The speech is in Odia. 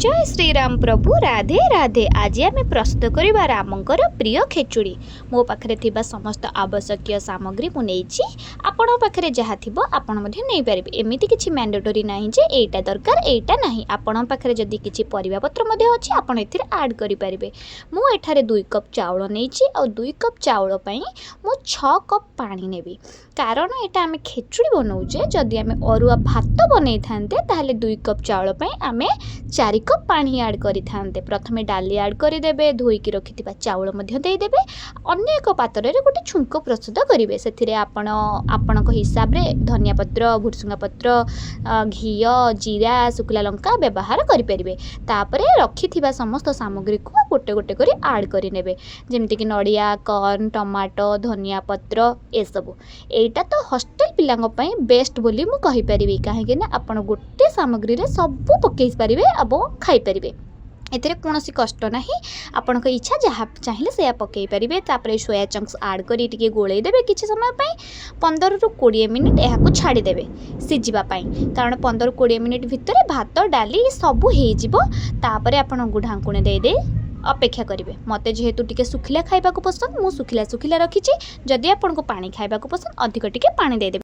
ଜୟ ଶ୍ରୀରାମ ପ୍ରଭୁ, ରାଧେ ରାଧେ। ଆଜି ଆମେ ପ୍ରସ୍ତୁତ କରିବା ରାମଙ୍କର ପ୍ରିୟ ଖେଚୁଡ଼ି। ମୋ ପାଖରେ ଥିବା ସମସ୍ତ ଆବଶ୍ୟକୀୟ ସାମଗ୍ରୀ ମୁଁ ନେଇଛି। ଆପଣଙ୍କ ପାଖରେ ଯାହା ଥିବ, ଆପଣ ମଧ୍ୟ ନେଇପାରିବେ। ଏମିତି କିଛି ମ୍ୟାଣ୍ଡେଟୋରୀ ନାହିଁ ଯେ ଏଇଟା ଦରକାର, ଏଇଟା ନାହିଁ। ଆପଣଙ୍କ ପାଖରେ ଯଦି କିଛି ପରିବା ପତ୍ର ମଧ୍ୟ ଅଛି, ଆପଣ ଏଥିରେ ଆଡ଼୍ କରିପାରିବେ। ମୁଁ ଏଠାରେ 2 କପ୍ ଚାଉଳ ନେଇଛି ଆଉ 2 କପ୍ ଚାଉଳ ପାଇଁ ମୁଁ 6 କପ୍ ପାଣି ନେବି, କାରଣ ଏଇଟା ଆମେ ଖେଚୁଡ଼ି ବନାଉଛେ। ଯଦି ଆମେ ଅରୁଆ ଭାତ ବନେଇଥାନ୍ତେ, ତାହେଲେ 2 କପ୍ ଚାଉଳ ପାଇଁ ଆମେ 4 କପ୍ ପାଣି ଆଡ଼୍ କରିଥାନ୍ତେ। ପ୍ରଥମେ ଡାଲି ଆଡ଼୍ କରିଦେବେ, ଧୋଇକି ରଖିଥିବା ଚାଉଳ ମଧ୍ୟ ଦେଇଦେବେ। ଅନ୍ୟ ଏକ ପାତ୍ରରେ ଗୋଟେ ଛୁଙ୍କ ପ୍ରସ୍ତୁତ କରିବେ। ସେଥିରେ ଆପଣ ଆପଣଙ୍କ ହିସାବରେ ଧନିଆ ପତ୍ର, ଭୃସୁଙ୍ଗା ପତ୍ର, ଘିଅ, ଜିରା, ଶୁଖିଲା ଲଙ୍କା ବ୍ୟବହାର କରିପାରିବେ। ତାପରେ ରଖିଥିବା ସମସ୍ତ ସାମଗ୍ରୀକୁ ଗୋଟେ ଗୋଟେ କରି ଆଡ଼୍ କରିନେବେ, ଯେମିତିକି ନଡ଼ିଆ, କର୍ନ, ଟମାଟୋ, ଧନିଆ ପତ୍ର ଏସବୁ। ଏଇଟା ତ ହଷ୍ଟେଲ ପିଲାଙ୍କ ପାଇଁ ବେଷ୍ଟ ବୋଲି ମୁଁ କହିପାରିବି, କାହିଁକିନା ଆପଣ ଗୋଟେ ସାମଗ୍ରୀରେ ସବୁ ପକାଇ ପାରିବେ ଏବଂ ଖାଇପାରିବେ। ଏଥିରେ କୌଣସି କଷ୍ଟ ନାହିଁ। ଆପଣଙ୍କ ଇଚ୍ଛା, ଯାହା ଚାହିଁଲେ ସେଇଆ ପକାଇ ପାରିବେ। ତାପରେ ସୋୟା ଚଙ୍କ୍ସ ଆଡ଼୍ କରି ଟିକେ ଗୋଳେଇ ଦେବେ କିଛି ସମୟ ପାଇଁ। 15ରୁ 20 ମିନିଟ୍ ଏହାକୁ ଛାଡ଼ିଦେବେ ସିଝିବା ପାଇଁ, କାରଣ 15-20 ମିନିଟ୍ ଭିତରେ ଭାତ, ଡାଲି ସବୁ ହେଇଯିବ। ତାପରେ ଆପଣଙ୍କୁ ଢାଙ୍କୁଣୀ ଦେଇଦେଇ ଅପେକ୍ଷା କରିବେ। ମୋତେ ଯେହେତୁ ଟିକେ ଶୁଖିଲା ଖାଇବାକୁ ପସନ୍ଦ, ମୁଁ ଶୁଖିଲା ଶୁଖିଲା ରଖିଛି। ଯଦି ଆପଣଙ୍କୁ ପାଣି ଖାଇବାକୁ ପସନ୍ଦ, ଅଧିକ ଟିକେ ପାଣି ଦେଇଦେବେ।